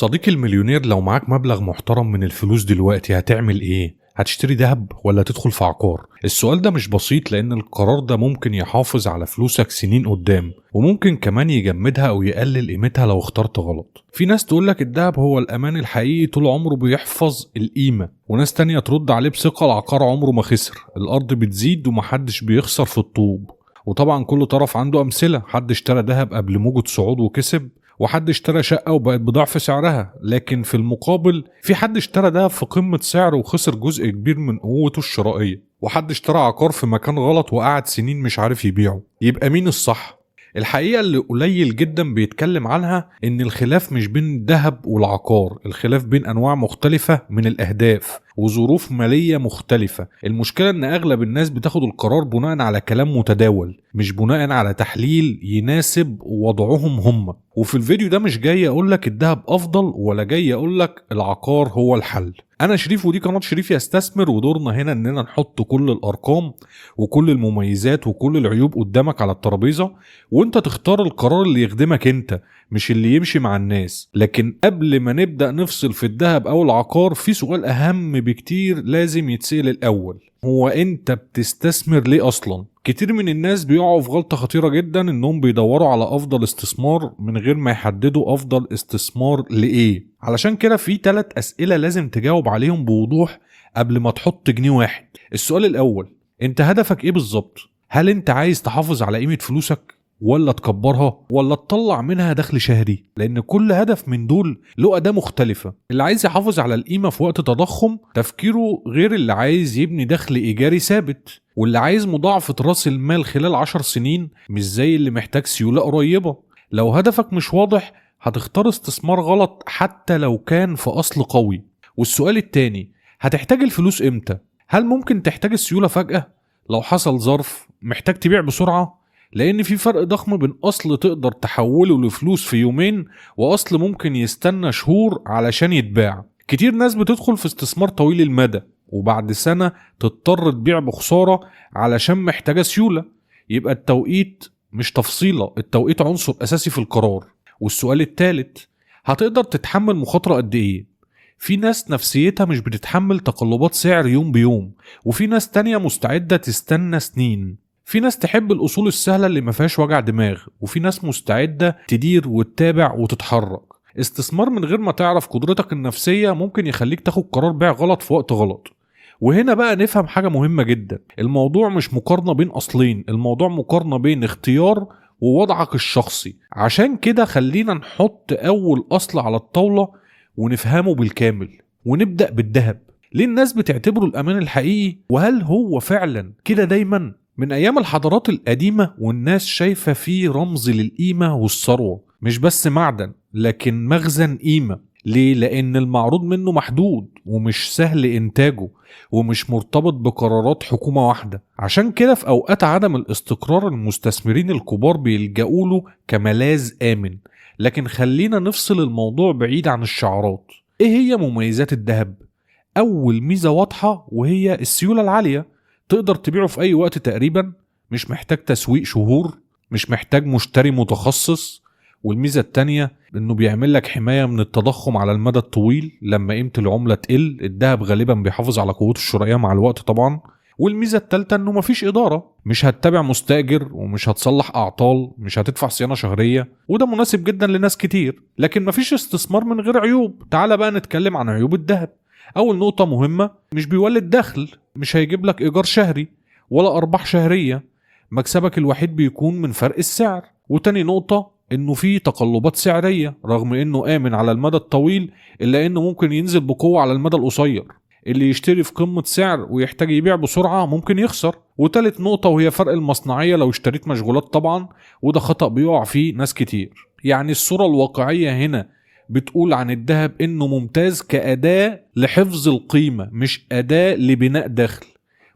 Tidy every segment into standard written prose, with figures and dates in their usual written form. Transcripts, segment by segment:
صديقي المليونير، لو معاك مبلغ محترم من الفلوس دلوقتي هتعمل ايه؟ هتشتري ذهب ولا تدخل في عقار؟ السؤال ده مش بسيط، لان القرار ده ممكن يحافظ على فلوسك سنين قدام، وممكن كمان يجمدها او يقلل قيمتها لو اخترت غلط. في ناس تقولك الذهب هو الامان الحقيقي، طول عمره بيحفظ القيمة، وناس تانية ترد عليه بثقة العقار عمره ما خسر، الارض بتزيد ومحدش بيخسر في الطوب. وطبعا كل طرف عنده امثلة، حد اشترى ذهب قبل موجة صعود وكسب، وحد اشترى شقة وبقت بضعف سعرها، لكن في المقابل في حد اشترى دهب في قمة سعره وخسر جزء كبير من قوته الشرائية، وحد اشترى عقار في مكان غلط وقعد سنين مش عارف يبيعه. يبقى مين الصح؟ الحقيقة اللي قليل جدا بيتكلم عنها ان الخلاف مش بين الذهب والعقار، الخلاف بين انواع مختلفة من الاهداف وظروف مالية مختلفة. المشكلة ان اغلب الناس بتاخد القرار بناء على كلام متداول، مش بناء على تحليل يناسب وضعهم هم. وفي الفيديو ده مش جاي اقولك الذهب افضل ولا جاي اقولك العقار هو الحل. انا شريف ودي قناة شريف يستثمر، ودورنا هنا اننا نحط كل الارقام وكل المميزات وكل العيوب قدامك على الترابيزة، وانت تختار القرار اللي يخدمك انت، مش اللي يمشي مع الناس. لكن قبل ما نبدأ نفصل في الذهب او العقار، في سؤال اهم بكتير لازم يتسأل الاول: هو انت بتستثمر ليه اصلا؟ كتير من الناس بيقعوا في غلطة خطيرة جدا، انهم بيدوروا على افضل استثمار من غير ما يحددوا افضل استثمار لايه. علشان كده في 3 اسئلة لازم تجاوب عليهم بوضوح قبل ما تحط جنيه واحد. السؤال الاول: انت هدفك ايه بالظبط؟ هل انت عايز تحافظ على قيمة فلوسك ولا تكبرها ولا تطلع منها دخل شهري؟ لان كل هدف من دول له اداة مختلفة. اللي عايز يحافظ على القيمة في وقت تضخم تفكيره غير اللي عايز يبني دخل ايجاري ثابت، واللي عايز مضاعفة راس المال خلال 10 سنين مش زي اللي محتاج سيولة قريبة. لو هدفك مش واضح هتختار استثمار غلط حتى لو كان في اصل قوي. والسؤال التاني: هتحتاج الفلوس امتى؟ هل ممكن تحتاج السيولة فجأة؟ لو حصل ظرف محتاج تبيع بسرعة؟ لان في فرق ضخم بين اصل تقدر تحوله لفلوس في يومين واصل ممكن يستنى شهور علشان يتباع. كتير ناس بتدخل في استثمار طويل المدى وبعد سنة تضطر تبيع بخسارة علشان محتاجة سيولة. يبقى التوقيت مش تفصيلة، التوقيت عنصر اساسي في القرار. والسؤال الثالث: هتقدر تتحمل مخاطرة قد ايه؟ في ناس نفسيتها مش بتتحمل تقلبات سعر يوم بيوم، وفي ناس تانية مستعدة تستنى سنين. في ناس تحب الأصول السهلة اللي ما فيهاش وجع دماغ، وفي ناس مستعدة تدير وتتابع وتتحرك. استثمار من غير ما تعرف قدرتك النفسية ممكن يخليك تاخد قرار بيع غلط في وقت غلط. وهنا بقى نفهم حاجة مهمة جدا: الموضوع مش مقارنة بين أصلين، الموضوع مقارنة بين اختيار ووضعك الشخصي. عشان كده خلينا نحط أول أصل على الطاولة ونفهمه بالكامل، ونبدأ بالذهب. ليه الناس بتعتبره الأمان الحقيقي؟ وهل هو فعلا كده دايما؟ من أيام الحضارات القديمة والناس شايفة فيه رمز للقيمة والثروة، مش بس معدن لكن مخزن قيمة. ليه؟ لأن المعروض منه محدود ومش سهل إنتاجه ومش مرتبط بقرارات حكومة واحدة. عشان كده في أوقات عدم الاستقرار المستثمرين الكبار بيلجأوا له كملاذ آمن. لكن خلينا نفصل الموضوع بعيد عن الشعارات. إيه هي مميزات الذهب؟ أول ميزة واضحة وهي السيولة العالية، تقدر تبيعه في أي وقت تقريبا، مش محتاج تسويق شهور، مش محتاج مشتري متخصص. والميزة التانية انه بيعمل لك حماية من التضخم على المدى الطويل، لما قيمة العملة تقل الذهب غالبا بيحافظ على قوته الشرائية مع الوقت طبعا. والميزة التالتة انه مفيش إدارة، مش هتتابع مستأجر ومش هتصلح أعطال، مش هتدفع صيانة شهرية، وده مناسب جدا لناس كتير. لكن مفيش استثمار من غير عيوب. تعال بقى نتكلم عن عيوب الذهب. أول نقطة مهمة: مش بيولد دخل، مش هيجيب لك إيجار شهري ولا أرباح شهرية، مكسبك الوحيد بيكون من فرق السعر. وتاني نقطة إنه فيه تقلبات سعرية، رغم إنه آمن على المدى الطويل إلا إنه ممكن ينزل بقوة على المدى القصير. اللي يشتري في قمة سعر ويحتاج يبيع بسرعة ممكن يخسر. وتالت نقطة وهي فرق المصنعية لو اشتريت مشغولات طبعا، وده خطأ بيقع فيه ناس كتير. يعني الصورة الواقعية هنا بتقول عن الذهب انه ممتاز كأداة لحفظ القيمة، مش أداة لبناء دخل.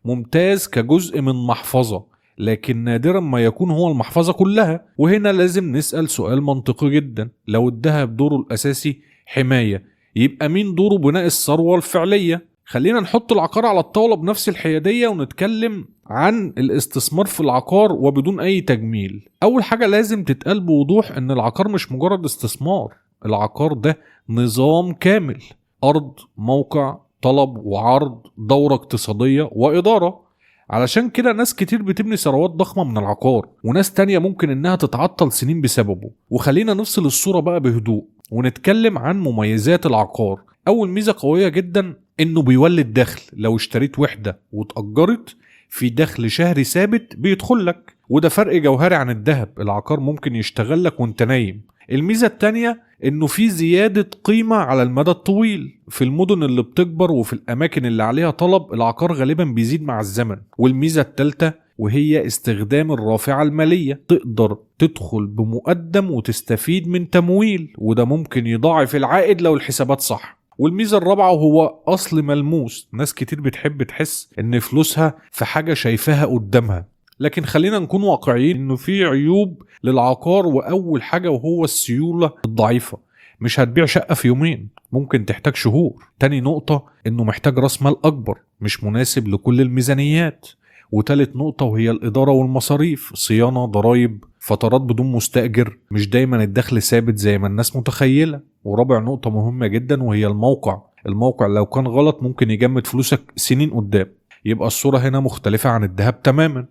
ممتاز كجزء من محفظة، لكن نادرا ما يكون هو المحفظة كلها. وهنا لازم نسأل سؤال منطقي جدا: لو الذهب دوره الأساسي حماية، يبقى مين دوره بناء الثروة الفعلية؟ خلينا نحط العقار على الطاولة بنفس الحيادية ونتكلم عن الاستثمار في العقار وبدون أي تجميل. أول حاجة لازم تتقال بوضوح إن العقار مش مجرد استثمار، العقار ده نظام كامل، أرض، موقع، طلب وعرض، دورة اقتصادية وإدارة. علشان كده ناس كتير بتبني ثروات ضخمة من العقار، وناس تانية ممكن إنها تتعطل سنين بسببه. وخلينا نفصل الصورة بقى بهدوء ونتكلم عن مميزات العقار. أول ميزة قوية جدا إنه بيولد دخل. لو اشتريت وحدة واتأجرت في دخل شهري ثابت بيدخل لك، وده فرق جوهري عن الذهب. العقار ممكن يشتغل لك وانت نايم. الميزة التانية انه في زيادة قيمة على المدى الطويل. في المدن اللي بتكبر وفي الاماكن اللي عليها طلب، العقار غالبا بيزيد مع الزمن. والميزة التالتة وهي استخدام الرافعة المالية، تقدر تدخل بمقدم وتستفيد من تمويل، وده ممكن يضاعف العائد لو الحسابات صح. والميزة الرابعة وهو أصل ملموس. ناس كتير بتحب تحس إن فلوسها في حاجة شايفاها قدامها، لكن خلينا نكون واقعيين إنه في عيوب للعقار. وأول حاجة وهو السيولة الضعيفة، مش هتبيع شقة في يومين، ممكن تحتاج شهور. تاني نقطة إنه محتاج رأس مال أكبر، مش مناسب لكل الميزانيات. وتالت نقطة وهي الإدارة والمصاريف، صيانة، ضرايب، فترات بدون مستأجر، مش دايما الدخل ثابت زي ما الناس متخيلة. ورابع نقطة مهمة جدا وهي الموقع. الموقع لو كان غلط ممكن يجمد فلوسك سنين قدام. يبقى الصورة هنا مختلفة عن الذهب تماما.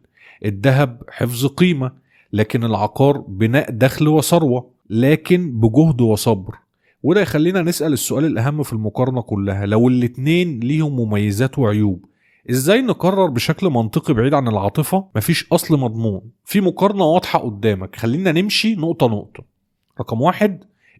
الذهب حفظ قيمة، لكن العقار بناء دخل وثروة، لكن بجهد وصبر. وده يخلينا نسأل السؤال الأهم في المقارنة كلها، لو الاتنين ليهم مميزات وعيوب، ازاي نقرر بشكل منطقي بعيد عن العاطفة؟ مفيش أصل مضمون، في مقارنة واضحة قدامك. خلينا نمشي نقطة نقطة. رقم 1،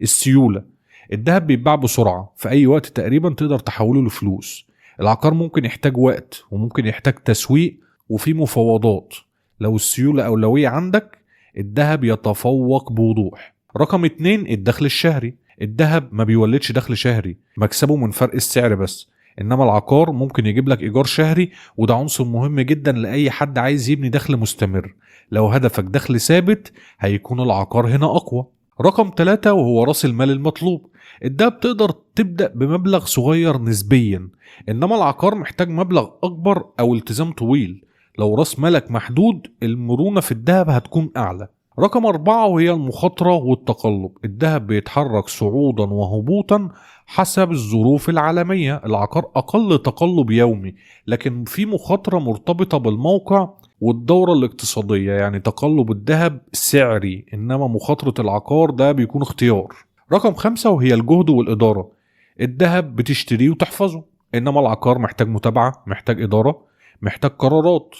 السيولة. الذهب بيتباع بسرعة، في أي وقت تقريبا تقدر تحوله لفلوس. العقار ممكن يحتاج وقت وممكن يحتاج تسويق وفي مفاوضات. لو السيولة أولوية عندك، الذهب يتفوق بوضوح. رقم 2، الدخل الشهري. الذهب ما بيولدش دخل شهري، مكسبه من فرق السعر بس، إنما العقار ممكن يجيب لك إيجار شهري، وده عنصر مهم جدا لأي حد عايز يبني دخل مستمر. لو هدفك دخل ثابت هيكون العقار هنا أقوى. رقم 3 وهو رأس المال المطلوب. الدهب تقدر تبدأ بمبلغ صغير نسبيا، إنما العقار محتاج مبلغ أكبر أو التزام طويل. لو رأس مالك محدود، المرونة في الدهب هتكون أعلى. رقم 4 وهي المخاطرة والتقلب. الذهب بيتحرك صعودا وهبوطا حسب الظروف العالمية. العقار أقل تقلب يومي، لكن في مخاطرة مرتبطة بالموقع والدورة الاقتصادية. يعني تقلب الذهب سعري، إنما مخاطرة العقار ده بيكون اختيار. رقم 5 وهي الجهد والإدارة. الذهب بتشتريه وتحفظه، إنما العقار محتاج متابعة، محتاج إدارة، محتاج قرارات.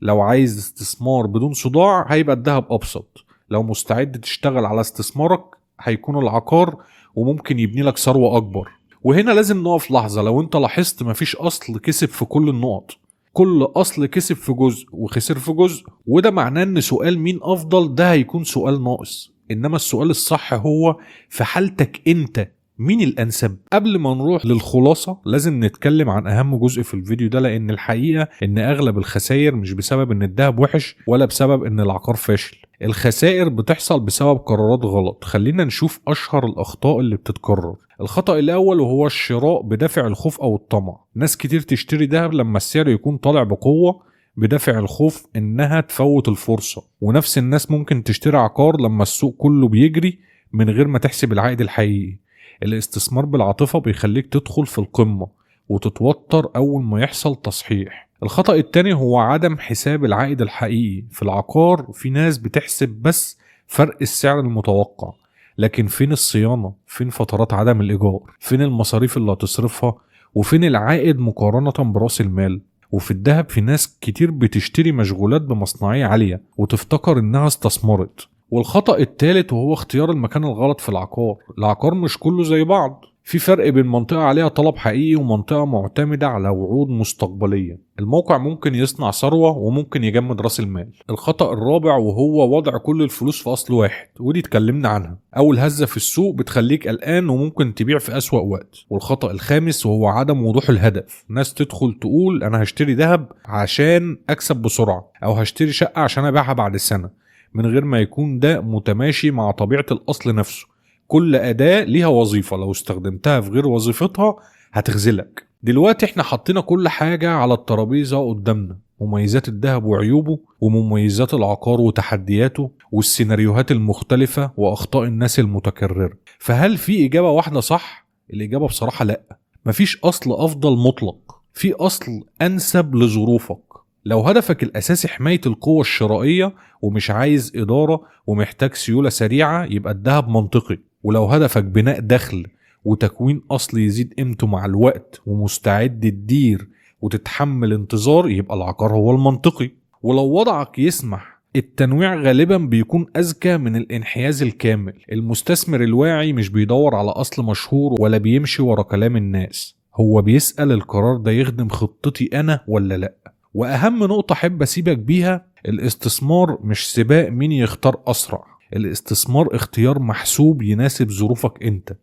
لو عايز استثمار بدون صداع هيبقى الذهب أبسط. لو مستعد تشتغل على استثمارك هيكون العقار، وممكن يبني لك ثروة أكبر. وهنا لازم نقف لحظة. لو انت لاحظت مفيش أصل كسب في كل النقط، كل أصل كسب في جزء وخسر في جزء، وده معناه ان سؤال مين أفضل ده هيكون سؤال ناقص. إنما السؤال الصح هو في حالتك انت مين الأنسب. قبل ما نروح للخلاصة لازم نتكلم عن أهم جزء في الفيديو ده، لأن الحقيقة إن أغلب الخسائر مش بسبب إن الذهب وحش ولا بسبب إن العقار فاشل. الخسائر بتحصل بسبب قرارات غلط. خلينا نشوف أشهر الأخطاء اللي بتتكرر. الخطأ الأول وهو الشراء بدافع الخوف أو الطمع. ناس كتير تشتري ذهب لما السعر يكون طالع بقوة بدافع الخوف إنها تفوت الفرصة، ونفس الناس ممكن تشتري عقار لما السوق كله بيجري من غير ما تحسب العائد الحقيقي. الاستثمار بالعاطفة بيخليك تدخل في القمة وتتوتر أول ما يحصل تصحيح. الخطأ التاني هو عدم حساب العائد الحقيقي. في العقار في ناس بتحسب بس فرق السعر المتوقع، لكن فين الصيانة؟ فين فترات عدم الإيجار؟ فين المصاريف اللي هتصرفها؟ وفين العائد مقارنة برأس المال؟ وفي الذهب في ناس كتير بتشتري مشغولات بمصنعية عالية وتفتكر إنها استثمرت. والخطأ الثالث وهو اختيار المكان الغلط في العقار. العقار مش كله زي بعض، في فرق بين منطقة عليها طلب حقيقي ومنطقة معتمدة على وعود مستقبلية. الموقع ممكن يصنع ثروة وممكن يجمد راس المال. الخطأ الرابع وهو وضع كل الفلوس في أصل واحد، ودي اتكلمنا عنها. أول هزة في السوق بتخليك قلقان وممكن تبيع في أسوأ وقت. والخطأ الخامس وهو عدم وضوح الهدف. ناس تدخل تقول أنا هشتري ذهب عشان أكسب بسرعة، أو هشتري شقة عشان أبيعها بعد سنة، من غير ما يكون ده متماشي مع طبيعة الأصل نفسه. كل أداة ليها وظيفة، لو استخدمتها في غير وظيفتها هتغزلك. دلوقتي احنا حطينا كل حاجة على الترابيزة قدامنا، مميزات الذهب وعيوبه، ومميزات العقار وتحدياته، والسيناريوهات المختلفة وأخطاء الناس المتكررة. فهل في إجابة واحدة صح؟ الإجابة بصراحة لأ. مفيش أصل أفضل مطلق، في أصل أنسب لظروفك. لو هدفك الأساسي حماية القوة الشرائية ومش عايز إدارة ومحتاج سيولة سريعة، يبقى الذهب منطقي. ولو هدفك بناء دخل وتكوين أصل يزيد قيمته مع الوقت ومستعد تدير وتتحمل انتظار، يبقى العقار هو المنطقي. ولو وضعك يسمح، التنويع غالبا بيكون أذكى من الانحياز الكامل. المستثمر الواعي مش بيدور على أصل مشهور ولا بيمشي ورا كلام الناس، هو بيسأل القرار ده يخدم خطتي أنا ولا لأ. وأهم نقطة أحب أسيبك بيها، الاستثمار مش سباق مين يختار أسرع، الاستثمار اختيار محسوب يناسب ظروفك أنت.